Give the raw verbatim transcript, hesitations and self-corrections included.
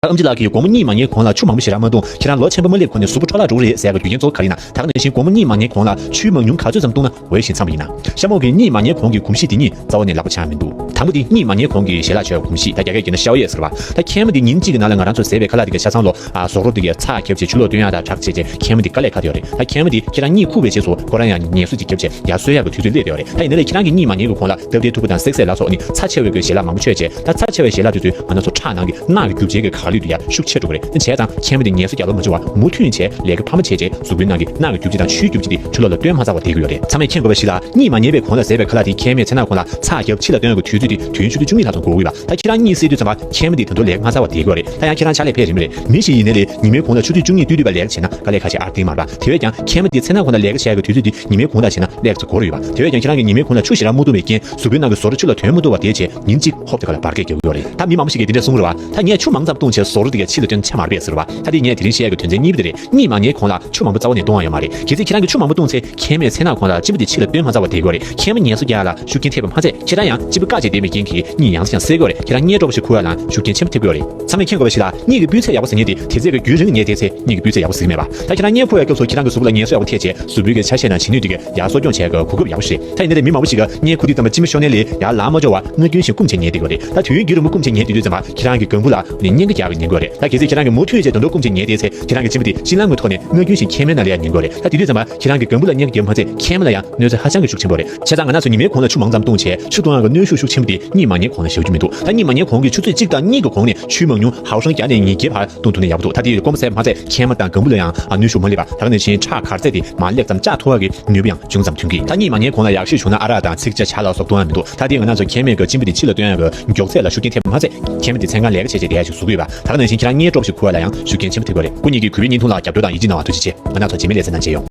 ཨེམ་ཆི་ལགས་ཀྱིས་དགོང་མོ་གཉིད་མ་ཉལ་གོང་ལ་ཆུ་མང་པོ་ཞེ་དྲག་མ་བཏུང་། ཁྱེད་རང་ལོ་ཆེན་པོ་མ་སླེབས་གོང་ནས་གཟུགས་པོ་འཕྲོ་བརླག་འགྲོ་གི་རེད་ཟེར་ཡག་གི་རྒྱུ་རྐྱེན་གཙོ་བོ་ག་རེ་ཡིན་ན། ད་ག་ནང་བཞིན་དགོང་མོ་གཉིད་མ་ཉལ་གོང་ལ་ཆུའི་མང་ཉུང་ག་ཚོད་ཙམ་བཏུང་ན་འོས་ཤིང་འཚམ་པ་ཡིན་ན། ཤ་མོག་གིས་གཉིད་མ་ཉལ་གོང་གི་གོམས་གཤིས་དེ་གཉིས་རྩ་བ་ནས་ལེགས་པོ་ཆགས་མི་འདུག་དང་པོ་དེ་གཉིད་མ་ཉལ་གོང་གི་ཞལ་ལག་མཆོད་ཡག་གོམས་གཤིས། ད་རྒྱ་སྐད་བརྗོད་ན་ཤའོ་ཡེ་ཟེར་བ། ད་ཁལ་མ་དེ་ཉིན་གཅིག་གི་ནང་ལ་ང་རང་ཚོ་བཟས་པའི་ཁ་ལག་དེ་གའི་ཆ་ཚང་ལོ། ཨ། ཟོག་རོ་དེ་གའི་ཚྭ་བརྒྱབ་བྱས་ཆུ་ལོག་བཏོན་ཡག་དང་དྲག་བྱས་བྱས་ཁལ་མ་དེ་དཀའ་ལས་ཁག་དེ་ཡོད་རེད། ད་ཁལ་མ་དེ་ཁྱེད་རང་གཉིད་ཁུག་པའི་རྗེས་སུ་ཁོ་རང་ཡང་ངལ་གསོ་ཅིག་བརྒྱབ་བྱས་ཡར་གསོ་ཡག་གི་དུས་ཚོད་སླེབས་བསྡད་ཡོད་རེད། ད་ཡིན་ན་ལས་ཁྱེད་རང་གིས་གཉིད་མ་ཉལ་གི་གོང་ལ་སྟབས་བདེའི་ཐུག་པ་དང་བསྲེག་ཟས་ལ་སོགས་ནི་ཚྭ་ཆེ་བའི་གི་ཞལ་ལག་མང་པོ་མཆོད་བྱས། ད་ཚྭ་ཆེ་བའི་ཞལ་ལག་དེ་ཚོས་ང་རང་ཚོ་ཁྲག་ནང་གི་རྣག་གི་རྒྱུ་ཆའི་གི་ག་ལེར་དུ་ཡར་ཤུགས་ཆེ་འགྲོ་གི་རེད། བྱས་ཙང་ཁལ་མ་དེ་ངལ་གསོ་རྒྱག་ལོ་མ་བྱུང་བར་མུ་མཐུད་བྱས་ལས་ཀ་འཕར་མ་བྱས་བྱས་གཟུགས་པོའི་ནང་གི་རྣག་གི་རྒྱུ་ཆ་དང་ཆུའི་རྒྱུ་ཆ་དེ་ཆུ་ལོག་ལ་བཏོན་མ་ཚར་བ་བསྡད་ཀྱི་ཡོད་རེད། ཚང་མས་མཁྱེན་དགོས་པ་ཞིག་ལ། གཉིད་མ་ཉལ་བའི་གོང་ལ་བཟས་པའི་ཁ་ལག་དེ་ཁལ་མའི་ཚེ་ནག་གོང་ལ་ཚྭ་བརྒྱབ་ཕྱི་ལ་བཏོན་ཡག་གི་དུས་ཚོད་དེ་དུས་ཡུན་ཆུ་ཚོད་བཅུ་གཉིས་ལྷག་ཙམ་འགོར་གྱི་ཡོད་པ། ད་ཁྱེད་རང་གཉིད་སད་དུས་ཙམ་པ་ཁལ་མ་དེ་ད་དུང་ལས་ཀ་མ་ཚར་བ་བསྡད་ཀྱི་ཡོད་རེད། ད་ཡང་ཁྱེད་རང་ཕྱག་ལས་ཕེབས་རན་པ་རེད། མི་ཞིག་ཡིན་ནའི་ལས་ཉི་མའི་གོང་ལ་ཆུ་ཚོད་བཅུ་གཉིས་སྟོང་དུས་པ་ལས་ཀ་བྱས་ན་དཀའ་ལས་ཁག་ཅིག་ཨར་ཏིང་མ་རེད་པ། དེ་བས་ཀྱང་ཁལ་མ་དེ་ཚེ་ནག་གོང་ལ་ལས་ཀ་བྱེད་ཡག་གི་དུས་ཚོད་དེ་ཉི་མའི་གོང་ལ་བྱས་ན་ལེགས་ཚོ་འགོར་ཡོད་པ། དེ་བས་ཀྱང་ཁྱེད་རང་གིས་ཉི་མའི་གོང་ལ་ཆུ་ཞེ་དྲག་མ་བཏུང་བའི་རྐྱེན་གཟུགས་པོའི་ནང་གི་ཟོག་རོ་ཆུ་ལ་ཐོན་མ་ཐུབ་པ་དེ་བྱས་ཉིན་གཅིག་ཧོབ་དེ་ག་ལ་འབར་གས་རྒྱག་གི་ཡོད་རེད། ད་མི་མང་པོ་ཞིག་གིས་དེ་འདྲ་གསུང་གི་རེད་པ། ད་ངས་ཆུ་མང་ཙམ་བཏུང་བྱས་ཟོག་རོ་དེ་ག་ཕྱི་ལ་བཏོན་ཆ་མ་རེད་པས་ཟེར་བ། ད་དེ་ངས་དེ་རིང་བཤད་ཡག་གི་དོན་ཚན་གཉིས་པ་དེ་རེད། གཉིད་མ་ཉལ་གོང་ལ་ཆུ་མང་པོ་རྩ་བ་ནས་བཏུང་བ་ཡོད་མ་རེད། གལ་སྲིད་ཁྱེད་རང་གིས་ཆུ་མང་པོ་བཏུང་ཚེ་ཁལ་མའི་ཚེ་ནག་གོང་ལ་གཅིན་པ་དེ་ཕྱི་ལ་བཏོན་མ་ཚར་བ་བསྡད་ཀྱི་ཡོད་རེད། ཁལ་མ་ངལ་གསོ་རྒྱག་ཡག་ལ་ཤུགས་རྐྱེན་ཐེབས་པ་མ་ཚད་ཁྱེད་རང་ཡང་གཅིན་པ་བཀག་བྱས་བསྡད་པའི་རྐྱེན་གྱིས་གཉིད་ཡང་སེ་ཡང་སད་ཀྱི་ཡོད་རེད། ཁྱེད་རང་གཉིད་སྐྱོ་པོ་ཞིག་ཁུག་ཡག་ལ་ཤུགས་རྐྱེན་ཆེན་པོ་ཐེབས་ཀྱི་ཡོད་རེད། ཚང་མས་མཁྱེན་དགོས་པ་ཞིག་ལ། གཉིད་ཀྱི་སྤུས་ཚད་ཡག་པོ་ཟེར་མཁན་དེ་དེ་ཚེ་གི་རྒྱུན་རིང་ཉལ་བསྡད་ཚེ་གཉིད་ཀྱི་སྤུས་ཚད་ཡག་པོ་ཟེར་གྱི་མེད་པ། ད་ཁྱེད་རང་གཉིད་ཁུག་ཡག་སྐབས་སུ་ཁྱེད་རང་གི་གཟུགས་པོ་ལ་ངལ་གསོ་ཡག་པོ་ཐེབས་བྱས་གཟུགས་པོའི་གི་ཆ་ཤས་དང་བྱེད་ནུས་དེ་ག་ཡར་གསོ་སྐྱོང་བྱེད་ཡག་གི་གོ་སྐབས་ཡག་པོ་ཞིག་རེད། ད་ཡིན་ན་ལས་མི་མང་པོ་ཞིག་གིས་གཉིད་ཁུག་དུས་ཙམ་པ་གཅིན་པ་ཤོར་ནའི་ལས་ཡར་ལངས་མ་འགྱོ་བར་ངུ་སྐྱོན་བཞིན་སྐུམ་བྱས་ཉལ་བསྡད་ཀྱི་ཡོད་རེད། ད་དུས་ཡུན་རྒྱུན་རིང་པོ་སྐུམ་བྱས་ཉལ་བསྡད་དུས་ཙམ་པ་ཁྱེད་རང་གི་རྒན་པོ་ལ་ནི་སྙིང་ག་རྒྱག་གི་ཉན་དགོས་རེད། ད་གལ་སྲིད་ཁྱེད་རང་གིས་མུ་མཐུད་བྱས་ད་དུང་སྐུམ་བྱས་ཉལ་བསྡད་ཚེ་ཁྱེད་རང་གི་གཅིན་པ་དེ་གཅིན་ལངས་ཀྱི་ཐོག་ནས་ངུ་སྐྱོན་བཞིན་ཁལ་མའི་ནང་ལ་ཡར་ཉན་དགོས་རེད། ད་དེ་དུས་ཙམ་པ་ཁྱེད་རང་གི་རྒན་པོ་ལ་སྙིང་ག་རྒྱབ་མ་ཚད་ཁལ་མ་ལ་ཡང་གནོད་འཚེ་ཧ་ཅང་གི་ཤུགས་ཆེན་པོ་རེད། བྱས་ཙང་ང་རང་ཚོ་ཉི་མའི་གོང་ལ་ཆུ་མང་ཙམ་བཏུང་བྱས་ཆུ་བཏུང་ཡག་གི་གནོན་ཤུགས་ཤུགས་ཆེན་པོ་དེ་གཉིད་མ་ཉལ་གོང་ལ་བཞག་རྒྱུ་མི་འདུག་ད་གཉིད་མ་ཉལ་གོང་གི་ཆུ་ཚོད་གཅིག་དང་གཉིས་ཀྱི་གོང་ནས་ཆུའི་མང་ཉུང་ཧའོ་ཧྲང་བརྒྱ་ནས་ཉིས་བརྒྱའི་བར་བཏུང་ཐུབ་ན་ཡག་པོ་འདུག་ད་དེ་ཡི་སྐོར་མ་ཟད་མ་ཚད་ཁལ་མ་དང་རྒན་པོ་ལ་ཡང་ཨ་གནོན་ཤུགས་མ་སླེབས་པ། ད་ག་ནང་བཞིན་ཁྲག་གར་ཚད་དེ་མར་ལེགས་ཙམ་བཅག་ཐུབ་ཡག་གི་ནུས་པ་ཡང་ཅུང་ཙམ་ཐོན་གྱི། ད་གཉིད་མ་ཉལ་གོང་ལ་ཡག་ཤོས་བྱུང་ན་ཨ་རག་དང་ཚིག་ཇ་ཇ་ལ་སོགས་བཏུང་ཡག་མི་འདུག་ད་དེ་ང་རང་ཚོ་ཁལ་མའི་གི་གཅིན་པ་དེ་ཕྱི་ལ་བཏོན་ཡག་གི་མགྱོགས་ཚད་ལ་ཤུགས་རྐྱེན་ཐེབས་པ་མ་ཚད་ཁལ་མ་དེ་མཚན་གང་ལས་ཀ་བྱས་བྱས་བསྡད་ཡག་ཅིག་བཟོ་གི་ཡོད་པ། ད་ག་ནང་བཞིན་ཁྱེད་རང་གཉིད་སྐྱོ་པོ་ཞིག་ཁུག་ཡག་ལ་ཡང་ཤུགས་རྐྱེན་ཆེན་པོ་ཐེབས་ཀྱི་ཡོད་རེད། སྐུ་ཉིད་ཀྱིས་གུས་པའི་བརྙན་ཐུང་ལ་རྒྱབ་སྐྱོར་དང་ཡིད་ཆེས་གནང་བར་ཐུགས་རྗེ་ཆེ། ང་རང་ཚོ་རྗེས་མའི་ལེ་ཚན་ནང་མཇལ་ཡོང་།